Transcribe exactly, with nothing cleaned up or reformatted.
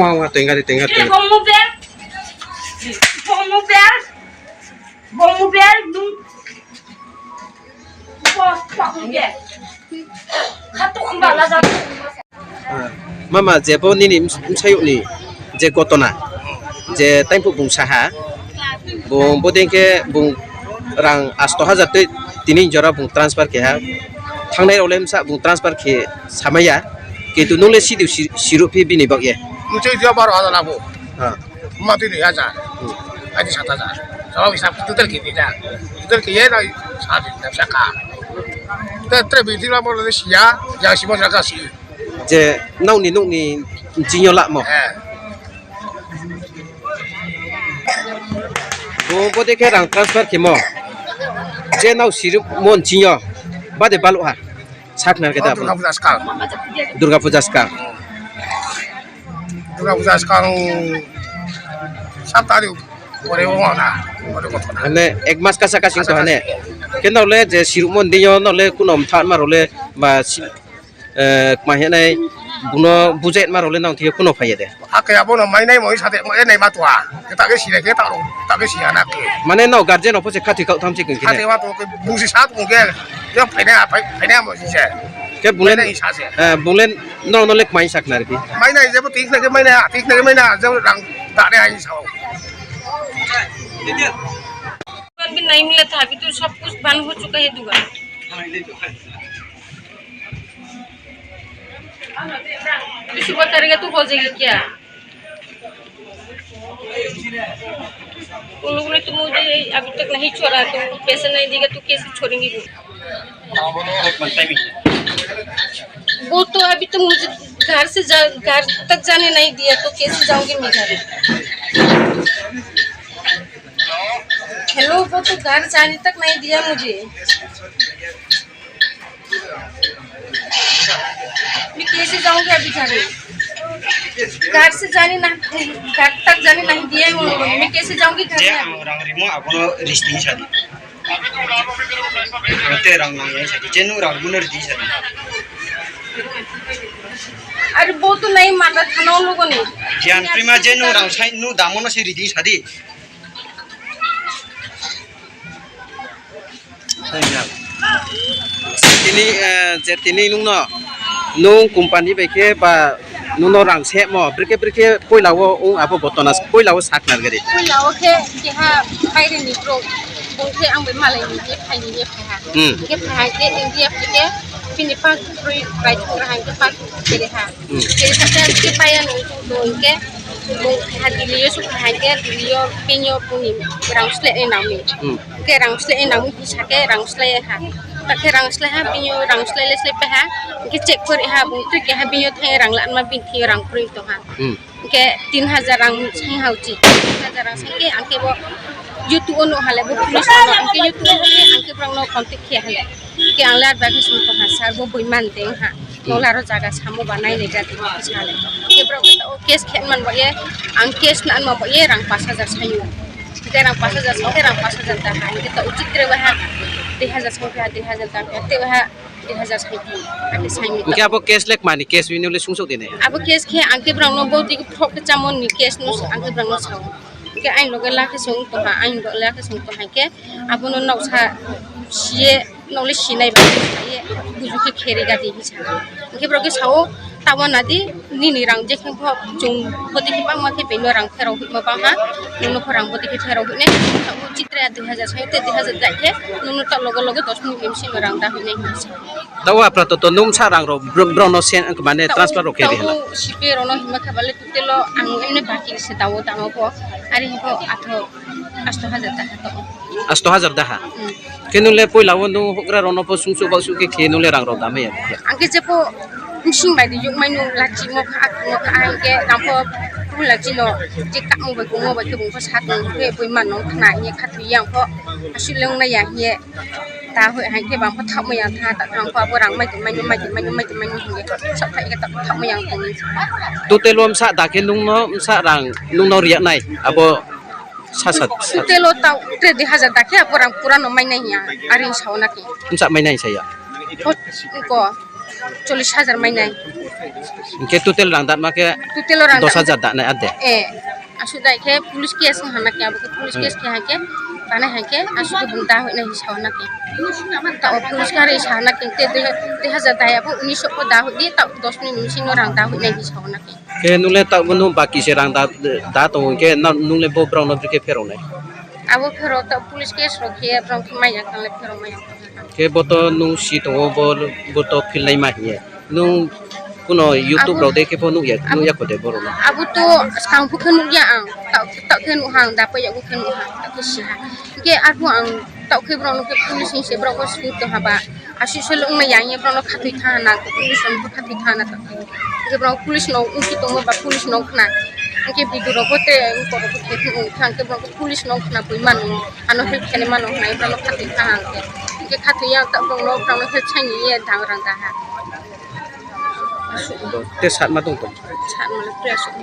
Tengari, tengari, tengari. Bomu bel. Bomu bel. Bomu bel. Bos, bomu bel. Khatuk mbala jang. Mama, je bo nini ms-, msayukni je gotona, je taimphuk bung saha, bung bodengkhe bung rang asto hajar tei tini jora bung transfer keha. Thangnai rok le msa bung transfer khe samaya. Kintu nung le sidu si-, sirup phi bini bagye. Mchai jua baro hajar labo. Ha. Mati dui hajar. Hmm. Aji sat hajar. Sama bisa total kini ja. Total kiye na sat hajar saka. Te tre binti la mo le siya, ya si mo saka si. Je nokni, nokni chinyo lamo. Eh. Bo, bo de khe rang transfer khemo. Je nau sirup mon chinyo. Bade balu ha. Sakna khe da. Durga Puja skang. Durga Puja skang. Durga Puja skang sat tarikh pore o na. Pore o na. Hane ek mas kasa kasing to hane. Khe nole je sirup mon dinyo nole kunom than maro le ba si-, eh, kma hinai buno bujet maro le nang thiyo kuno phaiya de. Ake abono mainai moi sate moi nai matua. Kita ke sire ke taro, ta ke siya na ke. Mane no guardian opho se khathwi kau tham se kung khe. Khathwi ma to ke busi sat kung ke. Yo phaina phai, phaina mo si se. Ke bulen, phaina sa se. Eh, bulen no no lek mai sak na riki. Mainai je bo tik na ke mainai, tik na ke mainai je rang da ne ai sao. दुकान भी नहीं मिला था, अभी तो सब कुछ बंद हो चुका है दुकान। तो सुबह करेगा तो हो जाएगा क्या? उन लोगों ने तो मुझे अभी तक नहीं छोड़ा, तो पैसे नहीं देगा तो कैसे छोड़ेंगे वो? वो तो अभी तो मुझे घर से जा, घर तक जाने नहीं दिया, तो कैसे जाऊंगी मैं घर? हेलो, वो तो घर जाने तक नहीं दिया मुझे। मैं कैसे जाऊंगी अभी घर? घर से जाने ना, घर तक जाने नहीं दिया है उन लोगों ने। मैं कैसे जाऊंगी घर में अभी? Ang rang rimo abono ristini sadi. Ang te rang nang yang sadi. Chenu rang buno ristini sadi. अरे वो तो नहीं मानता था ना उन लोगों ने। Jan prima chenu rang sai nu damono si ristini sadi. Tini, eh, je tini nungno, nung company bai khe ba nungno rang semo, brikhe brikhe poila o wng abo gotona, poila o sak nargari. Poila o khe keha baire ni bro, bung khe ang bai malai ni je phai ni je phai ha. Hmm. Khe phai ha khe India phai khe bini passport rwi bai thang ra ha khe passport kere ha. Hmm. Kere sa khe ang khe paya nung tong khe bung khe ha Delhi o su phai ha khe Delhi o bini o buni rang sle ni nang ni. Hmm. Ke rang slai nang hisa ke rang slai ha. Ta ke rang slai ha, bini rang slai le slai pe ha. Ke check kori ha, bung tu ke ha bini thai rang lan ma bini thai rang kori to ha. Hmm. Ke tin hajar rang sai ha uchi. Tin hajar rang sai ke ang ke bo YouTube ono hale bo police ono ang ke YouTube ono ke ang ke brang no contact khe hale. Ke ang lar ba ke sung to ha sir bo boi man teng ha. Nolaro jaga samo ba nai nai jati sale. Ke bro o case khe man ba ye, ang case na man ba ye rang pas hajar sayu. Ke rang pas hajar sa, ke rang pas hajar da ha. Ke to ucit re ba ha. Dui hajar sa ha, dui hajar da ha. Te ba ha, dui hajar sayu. Ake sayu. Ke abo case lek mani case wini le sungsok dine. Abo case khe ang ke brang no bo dik phok ke chamon ni case no ang ke brang no sao. Ke ain loge la ke sung to ha, ain loge la ke sung to ha ke. Abono noksa siye nokle sinai ba ye buju khe kheri gadi hinsa. Hingke borok khe sao tamo nadi nini rang je khe pho chung poti khe bangma khe bino rang pherok hima bangha nungno pho rang poti khe pherok hinai. Chitre dui hajar sai te dui hajar dai khe nungno ta logo logo dos minute ni bisingo rang da hinai hinsa. Dawa pra to to nung sa rang rok bro-, bro no sen mane transfer rok khe di hala. Sipe rono hima khe bale tutelo ang emne baki se dawo tamo pho ari pho atho asto hajar taka to. Asto hajar daha. Hmm. Khe nung le poila o nung hokra rono pho sungsu bausu khe khe nung le rang rok dama ya. Ang khe jepo msing bai di yuk mai nung lachi mo kha mo kha ang khe rang pho phu lachi no je kamo bai kumo bai khe bung pho sat nung khe bui man nung khna ye kha thu yang pho asu leng na ya ye. Ta hoi hai khe bang pho thap mo yang tha ta thang pho abo rang mai di mai nung mai di mai nung mai di mai nung ye. Sab thai khe ta thap mo yang tong. Total o msa da khe nung no msa rang nung no riya nai abo. Sasa, sasa. Telo tau, te dui hajar dakhe, aporang pura no mainai hiya, aring sao na ke. Msa mainai saya. Ko, ko. Chollish hajar mainai. Hingke total rang datma khe total rang dos hajar datnai ade. Eh, asuk dai khe police case wng hana khe, abo khe police case khe hai khe, tanai hai khe, asuk khe bung da hoinai hi sa hana khe. Ta o police kare sa hana khe, te dui, dui hajar dai abo unis ko da hoi di, ta dos ni nung sing rang da hoinai hi sa hana khe. Khe nung le ta bono baki se rang da, da tongo khe, na nung le bo borok no bikhe pherok nai. Abo pherok ta police case rok khe, borok khe maya kang le pherok maya. Khe bo to nung si tongo, bo, bo to philnai ma hiye. Nung kuno YouTube rok de khe bo nukya, nukya kho de borok no. Abo to skang phu khe nukya ang, tak, tak khe nukha ang, da paiya khe nukha, tak khe siha. Hingke arphuh ang tak khe borok no khe police ni se borok bo sui tong haba. Aswk selo wngma yang ye borok no khatui tha na, police rok bo khatui tha na tak khe. Hingke borok police no wngsi tongma ba police no khna. Hingke video rok bo te borok bo khe wngkha hingke borok police no khna bui mano. Ano help khaini mano hwnwi borokno khatwi kha ang khe. Hwnkhe khatwi ya ta borokno, borokno help saini ye dang rang daha. Te satma tong tong. Satma le priya suk.